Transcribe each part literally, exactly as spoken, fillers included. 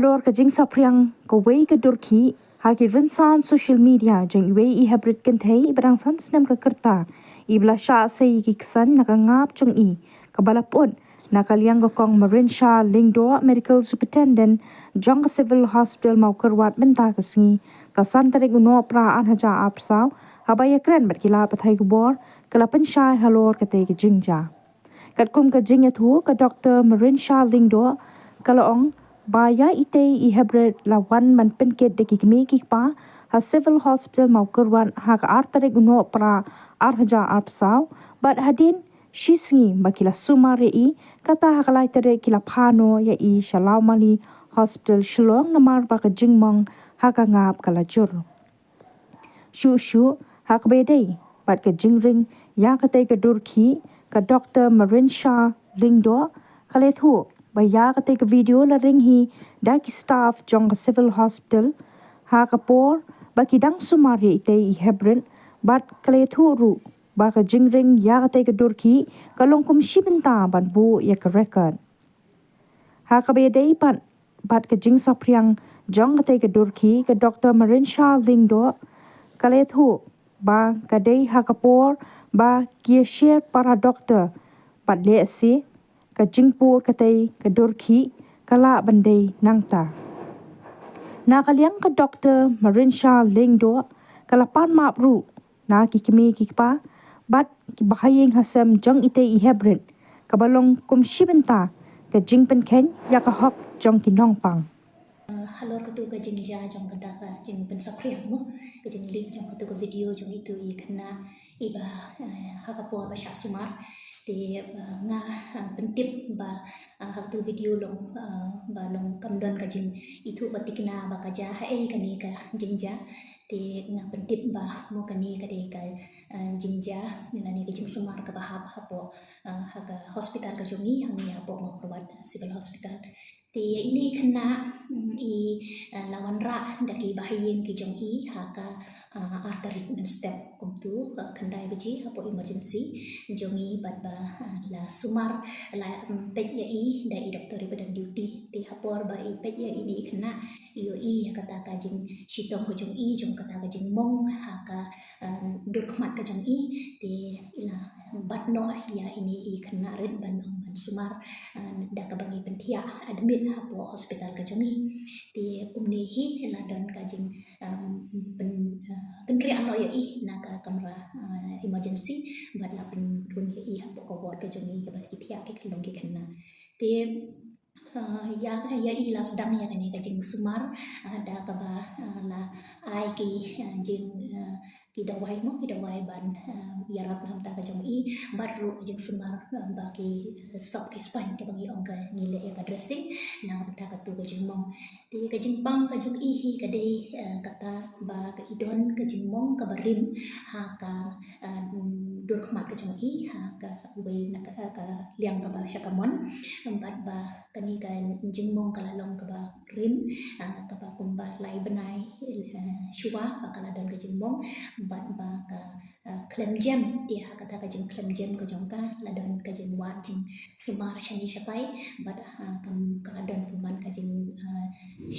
Halor ka jingsaphriang kawei ka dur khih ha ki rynsan social media jong iwei i heprit kynthei iba dang san snem ka rta, iba la shah sei ïa ki ksain na ka ngap jong i, kaba la put na ka liang ka Kong Marinsha Lyngdoh, Medical Superintendent jong ka Civil Hospital Mawkyrwat, mynta ka sngi, ka san tarik u Nohprah ar hajar arphew saw, haba ïakren bad ki lad pathai khubor, ka la pynshai halor katei ka jingjia. Katkum ka jingïathuh, ka Doktor Marinsha Lyngdoh ka la ong ba ïa itei i heprit la wan ban pynkit da ki kmie ki kpa ha Civil Hospital Mawkyrwat ha ka ar tarik u Nohprah ar hajar arphew saw, bad hadien shi sngi ba ki la sumar ïa i, kata ha ka lai tarik ki la phah noh ïa i sha Lawmali Hospital Shillong namar ba ka jingmong ha ka ngap ka la jur. Shuh shuh, ha kaba ïadei bad ka jingring ïa katei ka dur khih, ka Doktor Marinsha Lyngdoh ka la ïathuh ba ïa katei ka video la ring hi da ki staff jong ka Civil Hospital ha ka por ba ki dang sumar ïa itei i heprit, bad ka la ïathuh ruh ba ka jingring ïa katei ka dur khih ka long kum shi bynta ban buh ïa ka record. Ha kaba ïadei bad, bad ka jingsaphriang jong katei ka dur khih, ka Doktor Marinsha Lyngdoh ka la ïathuh ba ka dei ha ka por ba ki ïasher para doktor, bad lehse ka jingpur katei ka dur khih ka lah ban dei nangta. Na ka liang ka Doktor Marinsha Lyngdoh ka la pan map ruh na ki kmie ki kpa bad ki bahaïing hasem jong itei i heprit, kaba long kum shi bynta ka jingpynkheiñ ïa ka hok jong ki nongpang. Uh, halor katu ka jingjia jong kata ka jingpynsaphriang mo, ka jingleak jong katu ka video jong itu i khynnah iba, uh, ha ka por ba shah sumar. Te, uh, nga, uh, pyntip ba, uh, ha katu video long, uh, ba long kam don ka jingithuh ba thikna ba ka jia haei kane ka jingjia. Te nga pyntip ba mo kane ka dei ka, uh, jingjia lane ka jingsumar kaba hap hapoh, uh, ha ka hospital ka jong i, hangne hapoh Mawkyrwat, uh, Civil Hospital. Te ïa ine i khynnah, mm, i, uh, la wanrah da ki bahaïing ki jong i ha ka, uh, ar tarik mynstep kumtu, uh, khyndai baje hapoh emergency jong i bad ba, uh, la sumar, la, mm, peit ïa i da i doktor iba don duty. Te ha por ba i peit ïa ine i khynnah, i ïohi ïa kata ka jingshitom ka jong i, jong kata ka jingmong ha ka, um, dur khmat ka jong i, te i la bat noh ïa ine i khynnah rit ban ong ban sumar, um, da kaba ngi pynthiah admit hapoh hospital ka jong i. Te kumne hi la don ka jing, um, pyn, uh, pynriah noh ïa i na ka kamra, uh, emergency, bad la pynrung ïa i hapoh ka ward ka jong i kaba ki thiah ki khyllung ki khynnah. Te, uh, ïa, ïa i la sdang ïa kane ka jingsumar, uh, da kaba, uh, la ai ki, uh, jing, uh, ki dawai mo, ki dawai ban, uh, ïarap na ka bynta ka jong i, bad ruh jingsumar, uh, ba ki, uh, sop ki spine kaba ngi ong ka ngi leh ïa ka dressing na ka bynta katu ka jingmong. Te ka jingpang ka jong i hi ka dei, uh, kata ba ka i don ka jingmong kaba rim ha ka, uh, dur khmat ka jong i, ha kawei na ka, ka liang kaba sha kamon. Bad ba kane ka jingmong ka la long kaba rim, ah, kaba kumba lai bnai, eh, shuwa ba ka la don ka jingmong, bad ba ka, ah, khlem jem, te ha kata ka jingkhlem jem ka jong ka la don ka jingwad jingsumar shane shatai, bad, ah, ka, ka la don pynban ka jing, ah,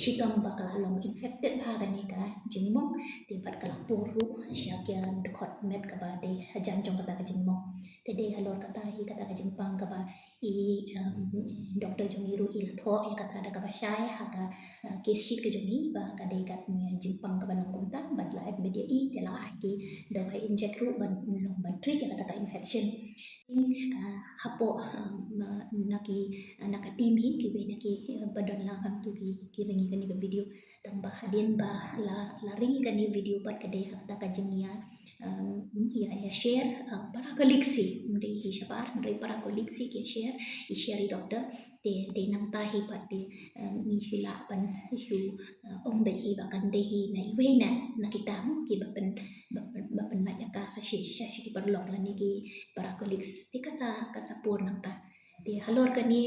shitom ba ka la long infected ha kane ka jingmong, te bad ka la pur ruh sha ka dkhot met kaba dei hajan jong kata ka jingmong. Te dei halor kata hi kata ka jingpang kaba i, um, doktor jong i ruh i la thoh ïa kata da kaba shai ha ka, uh, case sheet ka jong i ba ka dei ka, uh, jingpang kaba long kumta, bad la admit ïa i, te la ai ki dawai inject ruh ban long ban treat ïa kata ka infection. Uh, hapoh, uh, na ki, uh, na ka team hi kiwei na ki, uh, ba don lang hangtu ki, ki ring ïa kane ka video. Tang ba hadien ba la, la ring ïa kane video pat ka dei ha kata ka jingïa, um, ïa, ïa share, um, para colleagues hi, ym dei hi shabar, ym dei para colleagues hi ki share, i share i doktor, te, te nangta hi pat te, um, ngi shu lah ban shu, uh, ong beit hi ba kan dei hi na iwei na, na kita mo, kiba pyn, ba pyn, ba pynlait ïa ka sa shi, sa shi ki paralok lane ki para colleagues, te ka sa, ka sa pur nangta. Te halor kane,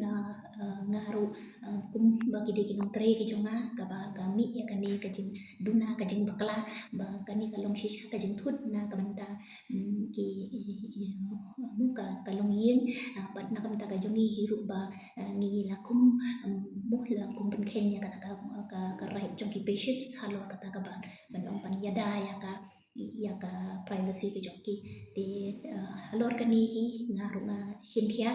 ah, ah, nga ruh, ah, kum ba ki dei ki nongtrei ki jong nga, kaba ka mih ïa kane ka jingduna, ka jingbakla, ba kane ka long shisha ka jingthut na ka bynta, mm, ki, eh, eh, mo ka, ka longïing, ah, bad na ka bynta ka jong ngi hi ruh ba, ah, ngi la kum, mm, mo la kum pynkheiñ ïa kata ka, ka, ka right jong ki patients halor kata kaba ban ong ban ïada ïa ka, ïa ka privacy ka jong ki. Te, ah, halor kane hi nga ruh nga shim khia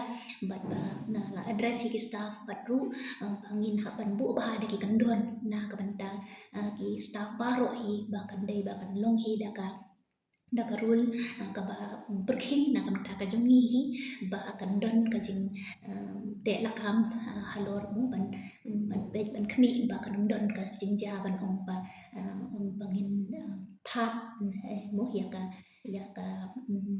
bad ba nga la address ïa ki staff bad ruh, ah, ba ngin hap ban buh bha da ki kyndon na ka bynta, ah, ki staff baroh hi ba kan dei ba kan long hi da ka, da ka rule, ah, kaba pyrkhing na ka bynta ka jong ngi hi ba kan don ka jing, ah, teh lakam, ah, halor mo ban, ban peit ban khmih ba kan ym don ka jingjia ban ong ba, ah, ba ngin, ah, thad, eh, mo ïa ka, ïa ka, mm,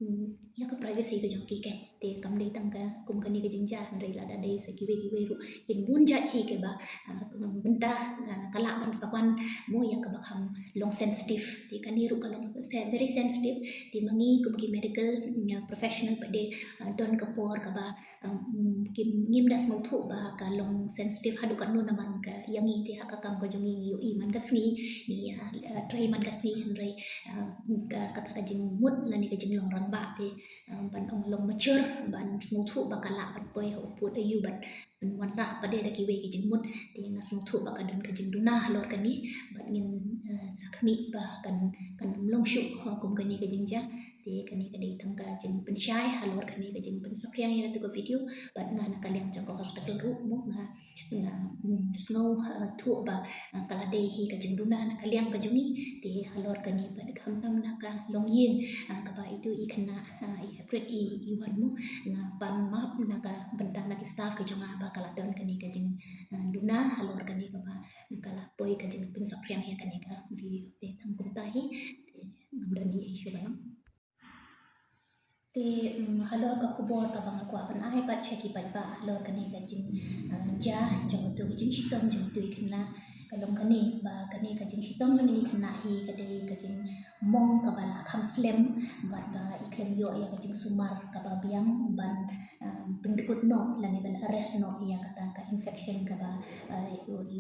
mm, ïa ka privacy ka jong ki. Te kam dei tang ka kum kane ka jingjia, hynrei lada dei sa kiwei kiwei ruh kin bun jait hi kiba, ah, bynta, ah, ka lah ban sa wan mo ïa kaba kham long sensitive. Te kane ruh ka long se-, very sensitive. Te ma ngi kum ki medical, mm, professional pat de, ah, don ka por kaba, ah, mm, kim, ngim da sngewthuh ba ka long sensitive haduh katno namar ka ïa ngi te ha ka kam ka jong ngi ngi ïohi man ka sngi, ngi, ah, ah, trei man ka sngi, hynrei, ah, ka, kata ka jingmut lane ka jinglong rangbah te, ah, ban ong long mature ban sngewthuh ba ka lah ban poi ha u pud aïu bad ban wanrah pat de da kiwei ki jingmut. Te nga sngewthuh ba ka don ka jingduna halor kane bad ngin, eh, sa khmih ba kan, kan ym long shuh, ha, kum kane ka jingjia. Te kane ka dei tang ka jingpynshai halor kane ka jingpynsaphriang ïa katu ka video bad nga na ka liang jong ka hospital ruh mo nga, nga, mm, sngew, eh, thuh ba, eh, ka la dei hi ka jingduna na ka liang ka jong ngi. Te halor kane bad khamtam na ka longïing, eh, kaba itu i khynnah, eh, i haprit i, i wan mo, nga pan map na ka bynta na ki staff ki jong nga ba ka la don kane ka jing, eh, duna halor kane kaba ka la poi ka jingpynsaphriang ïa kane ka video. Te tang kumta hi, te ngam don ei ei shuh ba long. Te, mm, halor ka khubor kaba nga kwah ban ai pat sha ki paidbah halor kane ka jing, ah, jia jong utu ka jingshitom jong utu i khynnah ka long kane ba kane ka jingshitom jong kane i khynnah hi ka dei ka jingmong kaba la kham slem bad ba i khlem ïoh ïa ka jingsumar kaba biang ban, ah, pyndkut noh lane ban arrest noh ïa kata ka infection kaba, ah,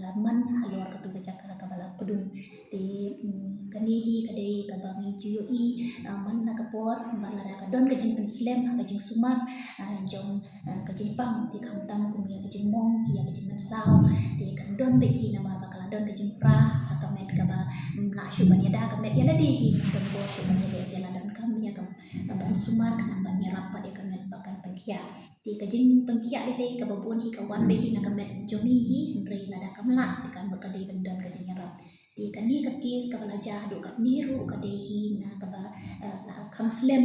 la man halor katu ka jaka kaba la pdung. Te, mm, kane hi ka dei kaba ngi ju ïohi, ah, man la ka por ba lada ka don ka jingpynslem ha ka jingsumar, ah, jong, ah, ka jingpang te khamtam kum ïa ka jingmong ïa ka jingmynsaw te kan don beit hi namar ba ka la don ka jingpra ha ka met kaba, mm, lah shuh ban ïada ka met ïa lade hi, kan don bor shuh ban ïada ïa la donkam ïa ka ban sumar khnang ban ïarap pat ïa ka met ba kan pynkhiah. Te ka jingpynkhiah lei lei kaba bun hi ka wan beit hi na ka met jong ngi hi, hynrei lada kam lah te kan bad ka dei ban don ka jingïarap. Te kane ka case kaba la jia haduh katne ruh ka dei hi na kaba, eh, la kham slem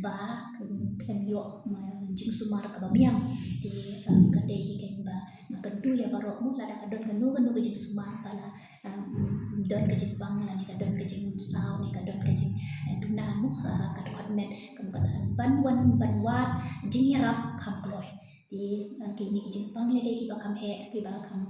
ba, mm, khlem ïoh, mm, jingsumar kaba biang. Te, eh, ka dei hi kaba nga kyntu ïa baroh mo lada ka don kano kano ka jingsumar ba la, eh, don ka jingpang lane ka don ka jingsaw ne ka don ka jing, eh, duna mo, eh, ka dkhot met ka mut kata ban wan ban wad jingïarap kham kloi. Te, eh, kine ki jingpang lei lei kiba kham heh kiba kham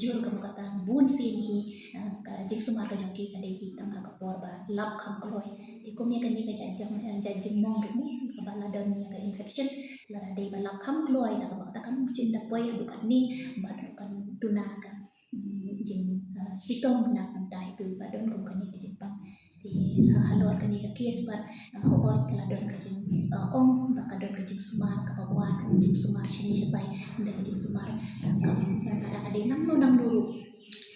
jur ka mut kata bun sien hi, eh, ka jingsumar ka jong ki ka dei hi tang ha ka por ba lap kham kloi. Te kum ïa kane ka jait jing, eh, jait jingmong ruh mo kaba la don ïa ka infection lada dei ba lap kham kloi te ka mut kata kan shim da poi haduh katne bad ruh kan duna ka, mm, jing, eh, shitom na ka bynta itu ba don kum kane ka jingpang. Te, eh, halor kane ka case bad, eh, hooid ka la don ka jing, eh, ong ba ka don ka jingsumar kaba wad, jingsumar shane shatai, don ka jingsumar, eh, ka, lada ka dei nangno nangno ruh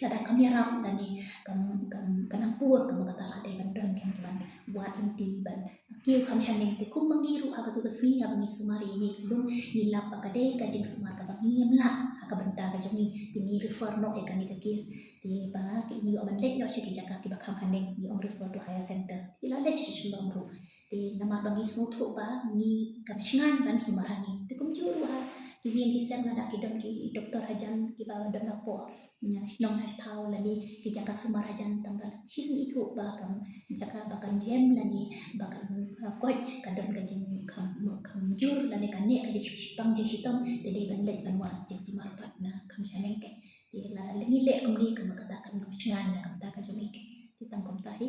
lada kam ïarap lane kam, kam, ka nang pur ka mut kata la dei ban don kiban wad lynti ban kiew kham shaneng. Te kum ma ngi ruh ha katu ka sngi haba ngi sumar ïa ine i khyllung ngi lap ba ka dei ka jingsumar kaba ngi ngim lah ha ka bynta ka jong ngi te ngi refer noh ïa kane ka case. Te ba ki ngi ïoh ban leit noh sha ki jaka kiba kham haneng ngi ong refer to higher center. Te la leit sha Shillong ruh. Te namar ba ngi sngewthuh ba ngi kam shngaiñ ban sumar hangne. Te kumjuh ruh ha ki ïing ki sem lada ki don ki doktor hajan kiba don hapoh, mm, shnong ha thaw lane ki jaka sumar hajan tang ba shisien ithuh ba kam jaka ba kan jem lane ba kan, uh, koit ka don ka jingkham, kham jur lane ka neh ka jingshipang jingshitom te dei ban leit ban wad jingsumar pat na kham shaneng. Te lada ngi leh kumne ka mut kata kan long shngaiñ na ka bynta ka jong ngi. Te tang kumta hi.